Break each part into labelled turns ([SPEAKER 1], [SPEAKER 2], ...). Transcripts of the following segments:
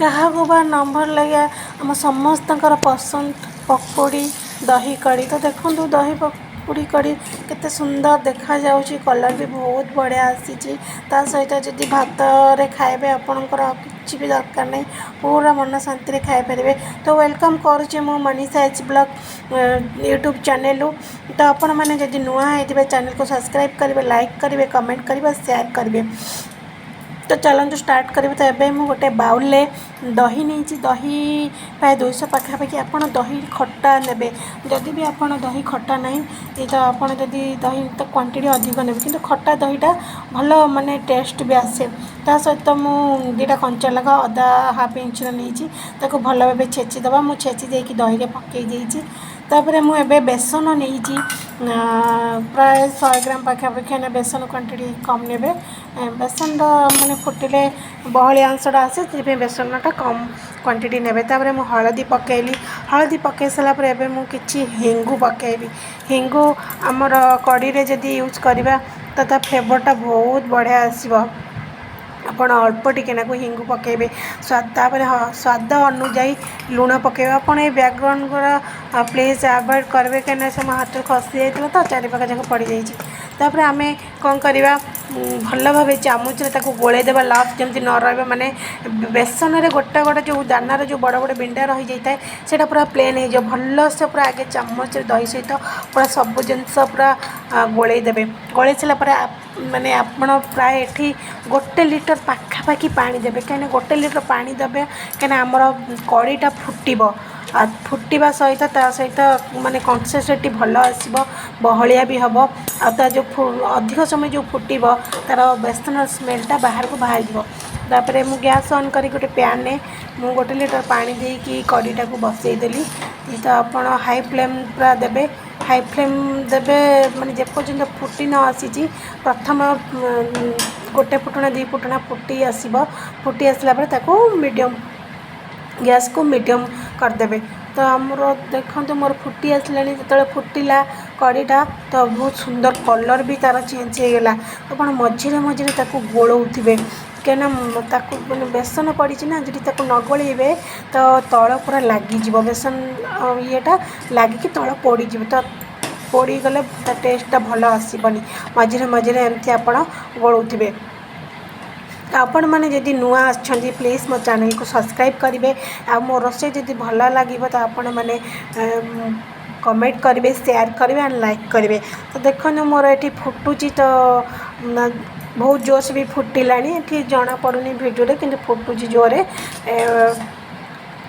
[SPEAKER 1] କାହାକୁ ବା ନ ଭଲ ଲାଗେ? ଆମ ସମସ୍ତଙ୍କର ପସନ୍ଦ ପକୁଡ଼ି, ଦହି କଡ଼ି। ତ ଦେଖନ୍ତୁ, ଦହି ପକୁଡ଼ି କଡ଼ି କେତେ ସୁନ୍ଦର ଦେଖାଯାଉଛି, କଲର୍ ବି ବହୁତ ବଢ଼ିଆ ଆସିଛି। ତା ସହିତ ଯଦି ଭାତରେ ଖାଇବେ, ଆପଣଙ୍କର ଆଉ କିଛି ବି ଦରକାର ନାହିଁ, ପୁରା ମନ ଶାନ୍ତିରେ ଖାଇପାରିବେ। ତ welcome କରୁଛି ମୁଁ ମନୀଷା ଏଚ୍ ବ୍ଲଗ୍ ୟୁଟ୍ୟୁବ୍ ଚ୍ୟାନେଲ୍ରୁ। ତ ଆପଣମାନେ ଯଦି ନୂଆ ହେଇଥିବେ, ଚ୍ୟାନେଲ୍କୁ ସବସ୍କ୍ରାଇବ୍ କରିବେ, ଲାଇକ୍ କରିବେ, କମେଣ୍ଟ କରିବେ, ସେୟାର କରିବେ। ତ ଚାଲନ୍ତୁ ଷ୍ଟାର୍ଟ କରିବେ। ତ ଏବେ ମୁଁ ଗୋଟେ ବାଉଲ୍ରେ ଦହି ନେଇଛି, ଦହି ପ୍ରାୟ 200 ପାଖାପାଖି। ଆପଣ ଦହି ଖଟା ନେବେ, ଯଦି ବି ଆପଣ ଦହି ଖଟା ନାହିଁ ତ ଆପଣ ଯଦି ଦହି ତ କ୍ୱାଣ୍ଟିଟି ଅଧିକ ନେବେ, କିନ୍ତୁ ଖଟା ଦହିଟା ଭଲ ମାନେ ଟେଷ୍ଟ ବି ଆସେ। ତା ସହିତ ମୁଁ 2ଟା କଞ୍ଚା ଲଙ୍କା, ଅଦା ହାଫ୍ ଇଞ୍ଚର ନେଇଛି, ତାକୁ ଭଲ ଭାବେ ଛେଚିଦେବା। ମୁଁ ଛେଚି ଦେଇକି ଦହିରେ ପକାଇ ଦେଇଛି। ତାପରେ ମୁଁ ଏବେ ବେସନ ନେଇଛି ପ୍ରାୟ 100 ଗ୍ରାମ ପାଖାପାଖି। ନା, ବେସନ କ୍ୱାଣ୍ଟିଟି କମ୍ ନେବେ। ବେସନଟା ମାନେ ଫୁଟିଲେ ବହଳିଆ ଅଂଶଟା ଆସେ, ସେଥିପାଇଁ ବେସନଟା କମ୍ କ୍ୱାଣ୍ଟିଟି ନେବେ। ତାପରେ ମୁଁ ହଳଦୀ ପକାଇଲି। ହଳଦୀ ପକାଇ ସାରିଲା ପରେ ଏବେ ମୁଁ କିଛି ହେଙ୍ଗୁ ପକାଇବି। ହେଙ୍ଗୁ ଆମର କଡ଼ିରେ ଯଦି ୟୁଜ୍ କରିବା ତ ତା ଫ୍ଲେଭର୍ଟା ବହୁତ ବଢ଼ିଆ ଆସିବ। ଆପଣ ଅଳ୍ପ ଟିକେ ନାକୁ ହେଙ୍ଗୁ ପକାଇବେ। ତାପରେ ସ୍ୱାଦ ଅନୁଯାୟୀ ଲୁଣ ପକାଇବେ। ଆପଣ ଏଇ ବ୍ୟାକ୍ଗ୍ରାଉଣ୍ଡ ଗୁଡ଼ା ପ୍ଲିଜ୍ ଆଭଏଡ଼ କରିବେ, କାହିଁକିନା ସେ ମୋ ହାତରୁ ଖସି ଯାଇଥିଲା ତ ଚାରିପାଖ ଯାକ ପଡ଼ିଯାଇଛି। ତାପରେ ଆମେ କ'ଣ କରିବା? ଭଲ ଭାବେ ଚାମଚରେ ତାକୁ ଗୋଳେଇ ଦେବା, ଲମ୍ସ ଯେମିତି ନ ରହିବ। ମାନେ ବେସନରେ ଗୋଟା ଗୋଟେ ଯେଉଁ ଦାନାର ଯେଉଁ ବଡ଼ ବଡ଼ ବିଣ୍ଡା ରହିଯାଇଥାଏ, ସେଇଟା ପୁରା ପ୍ଲେନ୍ ହେଇଯିବ। ଭଲସେ ପୁରା ଆଗେ ଚାମଚରେ ଦହି ସହିତ ପୁରା ସବୁ ଜିନିଷ ପୁରା ଗୋଳେଇ ଦେବେ। ଗୋଳେଇ ସାରିଲା ପରେ ମାନେ ଆପଣ ପ୍ରାୟ ଏଠି 1 ଲିଟର ପାଖାପାଖି ପାଣି ଦେବେ। କାହିଁକିନା 1 ଲିଟର ପାଣି ଦେବେ, କାହିଁକିନା ଆମର କଡ଼ିଟା ଫୁଟିବ, ଆଉ ଫୁଟିବା ସହିତ ତା ସହିତ ମାନେ କନସିଷ୍ଟେନ୍ସି ଭଲ ଆସିବ, ବହଳିଆ ବି ହେବ। ଆଉ ତା ଯେଉଁ ଅଧିକ ସମୟ ଯେଉଁ ଫୁଟିବ, ତା'ର ବେସନର ସ୍ମେଲ୍ଟା ବାହାରକୁ ବାହାରିଯିବ। ତାପରେ ମୁଁ ଗ୍ୟାସ୍ ଅନ୍ କରି ଗୋଟେ ପ୍ୟାନ୍ରେ ମୁଁ 1 ଲିଟର ପାଣି ଦେଇକି କଡ଼ିଟାକୁ ବସେଇଦେଲି। ତ ଆପଣ ହାଇ ଫ୍ଲେମ୍ ପୁରା ଦେବେ, ହାଇ ଫ୍ଲେମ୍ ଦେବେ, ମାନେ ଯେପର୍ଯ୍ୟନ୍ତ ଫୁଟି ନ ଆସିଛି। ପ୍ରଥମ ଗୋଟେ ଫୁଟଣ, ଦୁଇ ଫୁଟଣ ଫୁଟି ଆସିବ। ଫୁଟି ଆସିଲା ପରେ ତାକୁ ମିଡ଼ିୟମ୍, ଗ୍ୟାସ୍କୁ ମିଡ଼ିୟମ୍ କରିଦେବେ। ତ ଆମର ଦେଖନ୍ତୁ, ମୋର ଫୁଟି ଆସିଲାଣି। ଯେତେବେଳେ ଫୁଟିଲା କଡ଼ିଟା, ତ ବହୁତ ସୁନ୍ଦର କଲର୍ ବି ତା'ର ଚେଞ୍ଜ ହେଇଗଲା। ଆପଣ ମଝିରେ ମଝିରେ ତାକୁ ଗୋଳଉଥିବେ, କାହିଁକିନା ତାକୁ ମାନେ ବେସନ ପଡ଼ିଛି ନା, ଯଦି ତାକୁ ନ ଗୋଳେଇବେ ତ ତଳ ପୁରା ଲାଗିଯିବ। ବେସନ ଇଏଟା ଲାଗିକି ତଳ ପୋଡ଼ିଯିବ। ତ ପୋଡ଼ିଗଲେ ତା ଟେଷ୍ଟଟା ଭଲ ଆସିବନି। ମଝିରେ ମଝିରେ ଏମିତି ଆପଣ ଗୋଳଉଥିବେ। ତ ଆପଣମାନେ ଯଦି ନୂଆ ଆସିଛନ୍ତି, ପ୍ଲିଜ୍ ମୋ ଚ୍ୟାନେଲ୍କୁ ସବସ୍କ୍ରାଇବ୍ କରିବେ। ଆଉ ମୋ ରୋଷେଇ ଯଦି ଭଲ ଲାଗିବ, ତ ଆପଣମାନେ କମେଣ୍ଟ କରିବେ, ସେୟାର କରିବେ ଆଣ୍ଡ ଲାଇକ୍ କରିବେ। ତ ଦେଖନ୍ତୁ, ମୋର ଏଠି ଫୁଟୁଛି, ତ ବହୁତ ଜୋର୍ସେ ବି ଫୁଟିଲାଣି। ଏଠି ଜଣାପଡ଼ୁନି ଭିଡ଼ିଓରେ, କିନ୍ତୁ ଫୁଟୁଛି ଜୋରେ।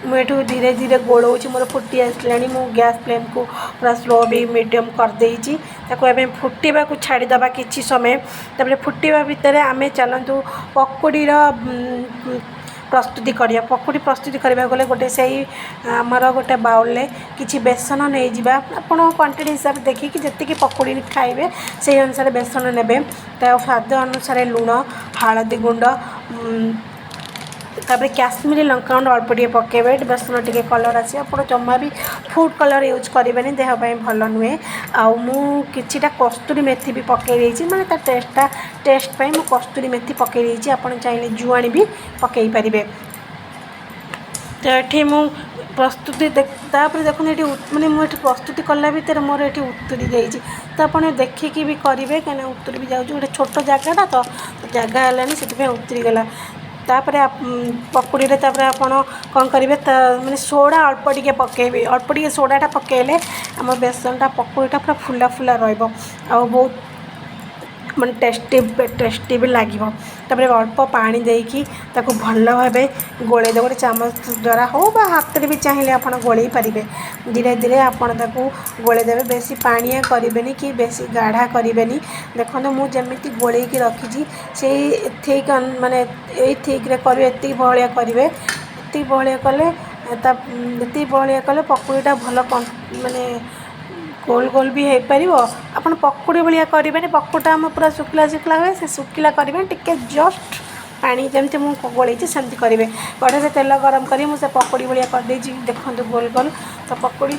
[SPEAKER 1] ମୁଁ ଏଠୁ ଧୀରେ ଧୀରେ ଗୋଳଉଛି। ମୋର ଫୁଟି ଆସିଲାଣି। ମୁଁ ଗ୍ୟାସ୍ ଫ୍ଲେମ୍କୁ ପୁରା ସ୍ଲୋ ବି ମିଡ଼ିୟମ୍ କରିଦେଇଛି। ତାକୁ ଏବେ ଫୁଟିବାକୁ ଛାଡ଼ିଦେବା କିଛି ସମୟ। ତାପରେ ଫୁଟିବା ଭିତରେ ଆମେ ଚାଲନ୍ତୁ ପକୁଡ଼ିର ପ୍ରସ୍ତୁତି କରିବା। ପକୁଡ଼ି ପ୍ରସ୍ତୁତି କରିବାକୁ ଗଲେ ଗୋଟେ ସେଇ ଆମର ଗୋଟେ ବାଉଲ୍ରେ କିଛି ବେସନ ନେଇଯିବା। ଆପଣ କ୍ୱାଣ୍ଟିଟି ହିସାବରେ ଦେଖିକି ଯେତିକି ପକୁଡ଼ି ଖାଇବେ, ସେଇ ଅନୁସାରେ ବେସନ ନେବେ। ତା ସ୍ୱାଦ ଅନୁସାରେ ଲୁଣ, ହଳଦୀ ଗୁଣ୍ଡ, ତାପରେ କାଶ୍ମୀରୀ ଲଙ୍କାଗୁଣ୍ଡ ଅଳ୍ପ ଟିକେ ପକାଇବେ। ବେସନ ଟିକେ କଲର୍ ଆସିବ। ଆପଣ ଜମା ବି ଫୁଡ଼୍ କଲର୍ ୟୁଜ୍ କରିବେନି, ଦେହ ପାଇଁ ଭଲ ନୁହେଁ। ଆଉ ମୁଁ କିଛିଟା କସ୍ତୁରୀ ମେଥି ବି ପକାଇ ଦେଇଛି, ମାନେ ତା ଟେଷ୍ଟ ପାଇଁ ମୁଁ କସ୍ତୁରୀ ମେଥି ପକାଇ ଦେଇଛି। ଆପଣ ଚାହିଁଲେ ଜୁଆଣି ବି ପକାଇ ପାରିବେ। ତ ଏଠି ମୁଁ ପ୍ରସ୍ତୁତି, ତାପରେ ଦେଖନ୍ତୁ, ଏଠି ମାନେ ମୁଁ ଏଠି ପ୍ରସ୍ତୁତି କଲା ଭିତରେ ମୋର ଏଠି ଉତୁରି ଯାଇଛି। ତ ଆପଣ ଦେଖିକି ବି କରିବେ, କାହିଁକିନା ଉତୁରି ବି ଯାଉଛି। ଗୋଟେ ଛୋଟ ଜାଗାଟା ତ ଜାଗା ହେଲାନି, ସେଥିପାଇଁ ଉତୁରିଗଲା। ତାପରେ ପକୁଡ଼ିରେ ତାପରେ ଆପଣ କ'ଣ କରିବେ? ତା ମାନେ ସୋଡ଼ା ଅଳ୍ପ ଟିକେ ପକାଇବେ। ଅଳ୍ପ ଟିକେ ସୋଡ଼ାଟା ପକାଇଲେ ଆମ ବେସନଟା, ପକୁଡ଼ିଟା ପୁରା ଫୁଲା ଫୁଲା ରହିବ ଆଉ ବହୁତ ମାନେ ଟେଷ୍ଟି ଟେଷ୍ଟି ବି ଲାଗିବ। ତାପରେ ଅଳ୍ପ ପାଣି ଦେଇକି ତାକୁ ଭଲ ଭାବେ ଗୋଳେଇ ଦେବ। ଗୋଟେ ଚାମଚ ଦ୍ୱାରା ହଉ ବା ହାତରେ ବି ଚାହିଁଲେ ଆପଣ ଗୋଳେଇ ପାରିବେ। ଧୀରେ ଧୀରେ ଆପଣ ତାକୁ ଗୋଳେଇ ଦେବେ। ବେଶୀ ପାଣିଆ କରିବେନି କି ବେଶୀ ଗାଢ଼ା କରିବେନି। ଦେଖନ୍ତୁ, ମୁଁ ଯେମିତି ଗୋଳେଇକି ରଖିଛି, ସେଇ ଠିକ୍, ମାନେ ଏଇ ଠିକ୍ରେ କରିବେ। ଏତିକି ବହଳିଆ କରିବେ। ଏତିକି ବହଳିଆ କଲେ ତା ଏତିକି ବହଳିଆ କଲେ ପକୁଡ଼ିଟା ଭଲ ମାନେ ଗୋଲ ଗୋଲ ବି ହେଇପାରିବ। ଆପଣ ପକୁଡ଼ି ଭଳିଆ କରିବେନି। ପକୁଡ଼ିଟା ଆମ ପୁରା ଶୁଖିଲା ଶୁଖିଲା ହୁଏ, ସେ ଶୁଖିଲା କରିବେନି। ଟିକେ ଜଷ୍ଟ ପାଣି ଯେମିତି ମୁଁ ଗୋଳେଇଛି, ସେମିତି କରିବେ। କଢ଼େଇରେ ତେଲ ଗରମ କରି ମୁଁ ସେ ପକୁଡ଼ି ଭଳିଆ କରିଦେଇଛି। ଦେଖନ୍ତୁ, ଗୋଲ ଗୋଲ। ତ ପକୁଡ଼ି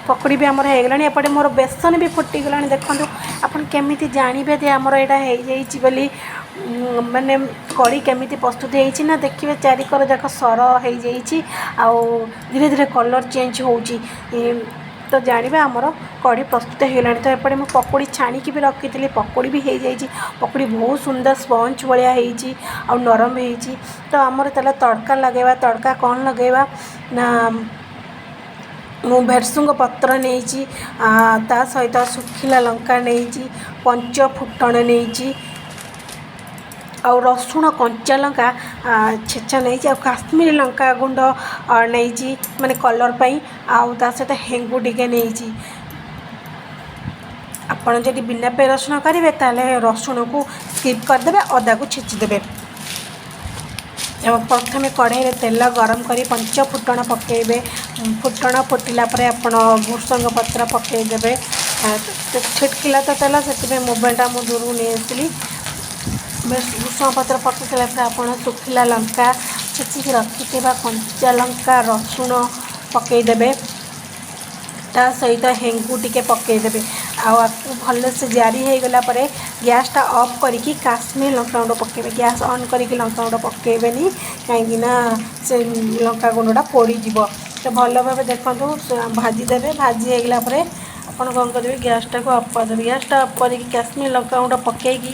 [SPEAKER 1] ପକୁଡ଼ି ବି ଆମର ହେଇଗଲାଣି। ଏପଟେ ମୋର ବେସନ ବି ଫୁଟିଗଲାଣି। ଦେଖନ୍ତୁ, ଆପଣ କେମିତି ଜାଣିବେ ଯେ ଆମର ଏଇଟା ହେଇଯାଇଛି ବୋଲି? ମାନେ କଢ଼ି କେମିତି ପ୍ରସ୍ତୁତ ହେଇଛି ନା ଦେଖିବେ, ଚାରିକର ଯାକ ସର ହେଇଯାଇଛି ଆଉ ଧୀରେ ଧୀରେ କଲର୍ ଚେଞ୍ଜ ହେଉଛି, ତ ଜାଣିବେ ଆମର କଢ଼ି ପ୍ରସ୍ତୁତ ହେଇଗଲାଣି। ତ ଏପଟେ ମୁଁ ପକୁଡ଼ି ଛାଣିକି ବି ରଖିଥିଲି, ପକୁଡ଼ି ବି ହେଇଯାଇଛି। ପକୁଡ଼ି ବହୁତ ସୁନ୍ଦର ସ୍ପଞ୍ଜ ଭଳିଆ ହେଇଛି ଆଉ ନରମ ହେଇଛି। ତ ଆମର ତାହେଲେ ତଡ଼କା ଲଗାଇବା। ତଡ଼କା କ'ଣ ଲଗାଇବା ନା, ମୁଁ ଭେରସୁଙ୍ଗ ପତ୍ର ନେଇଛି, ତା ସହିତ ଶୁଖିଲା ଲଙ୍କା ନେଇଛି, ପଞ୍ଚ ଫୁଟଣ ନେଇଛି ଆଉ ରସୁଣ କଞ୍ଚା ଲଙ୍କା ଛେଚା ନେଇଛି ଆଉ କାଶ୍ମୀରୀ ଲଙ୍କା ଗୁଣ୍ଡ ନେଇଛି, ମାନେ କଲର୍ ପାଇଁ, ଆଉ ତା ସହିତ ହେଙ୍ଗୁ ଟିକେ ନେଇଛି। ଆପଣ ଯଦି ବିନା ପିଆଜ ରସୁଣ କରିବେ, ତାହେଲେ ରସୁଣକୁ ସ୍କିପ୍ କରିଦେବେ, ଅଦାକୁ ଛେଚିଦେବେ। ଏବଂ ପ୍ରଥମେ କଢ଼େଇରେ ତେଲ ଗରମ କରି ପଞ୍ଚ ଫୁଟଣ ପକାଇବେ। ଫୁଟଣ ଫୁଟିଲା ପରେ ଆପଣ ଭୃସଙ୍ଗ ପତ୍ର ପକାଇଦେବେ। ଛିଟକିଲା ତ ତେଲ, ସେଥିପାଇଁ ମୋବାଇଲଟା ମୁଁ ଦୂରକୁ ନେଇ ଆସିଲି। ଭୃସଙ୍ଗ ପତ୍ର ପକାଇ ସାରିଲା ପରେ ଆପଣ ଶୁଖିଲା ଲଙ୍କା, ଛେଚିକି ରଖିଥିବା କଞ୍ଚା ଲଙ୍କା, ରସୁଣ ପକାଇଦେବେ, ତା ସହିତ ହେଙ୍ଗୁ ଟିକେ ପକାଇଦେବେ ଆଉ ଆକୁ ଭଲସେ ଜାରି ହେଇଗଲା ପରେ ଗ୍ୟାସ୍ଟା ଅଫ୍ କରିକି କାଶ୍ମୀର ଲଙ୍କାଗୁଣ୍ଡ ପକାଇବେ। ଗ୍ୟାସ୍ ଅନ୍ କରିକି ଲଙ୍କାଗୁଣ୍ଡ ପକାଇବେନି, କାହିଁକିନା ସେ ଲଙ୍କା ଗୁଣ୍ଡଟା ପୋଡ଼ିଯିବ। ତ ଭଲ ଭାବେ ଦେଖନ୍ତୁ, ଭାଜିଦେବେ। ଭାଜି ହେଇଗଲା ପରେ ଆପଣ କ'ଣ କରିବେ? ଗ୍ୟାସ୍ଟାକୁ ଅଫ୍ କରିଦେବେ। ଗ୍ୟାସ୍ଟା ଅଫ୍ କରିକି କାଶ୍ମୀର ଲଙ୍କାଗୁଣ୍ଡ ପକାଇକି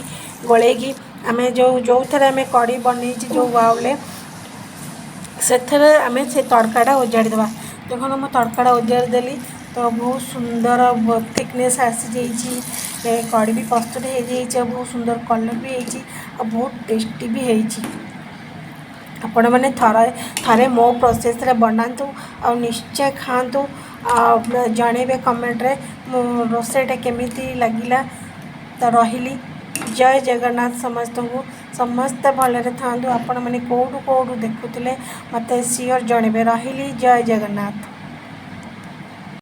[SPEAKER 1] ଗୋଳେଇକି ଆମେ ଯେଉଁ ଯେଉଁଥିରେ ଆମେ କଢ଼ି ବନେଇଛି, ଯେଉଁ ବାଉଲେ, ସେଥିରେ ଆମେ ସେ ତଡ଼କାଟା ଓଜାଡ଼ି ଦେବା। ଦେଖନ୍ତୁ, ମୁଁ ତଡ଼କାଟା ଓଜାଡ଼ି ଦେଲି, ତ ବହୁତ ସୁନ୍ଦର ଥିକନେସ୍ ଆସିଯାଇଛି, କଢ଼ି ବି ପ୍ରସ୍ତୁତ ହେଇଯାଇଛି ଆଉ ବହୁତ ସୁନ୍ଦର କଲର୍ ବି ହେଇଛି ଆଉ ବହୁତ ଟେଷ୍ଟି ବି ହେଇଛି। ଆପଣମାନେ ଥରେ ଥରେ ମୋ ପ୍ରୋସେସ୍ରେ ବନାନ୍ତୁ ଆଉ ନିଶ୍ଚୟ ଖାଆନ୍ତୁ ଆଉ ଜଣେଇବେ କମେଣ୍ଟରେ ମୋ ରୋଷେଇଟା କେମିତି ଲାଗିଲା। ତ ରହିଲି, ଜୟ ଜଗନ୍ନାଥ ସମସ୍ତଙ୍କୁ। ସମସ୍ତେ ଭଲରେ ଥାଆନ୍ତୁ। ଆପଣମାନେ କେଉଁଠୁ କେଉଁଠୁ ଦେଖୁଥିଲେ, ମୋତେ ସିଓର ଜଣେଇବେ। ରହିଲି, ଜୟ ଜଗନ୍ନାଥ।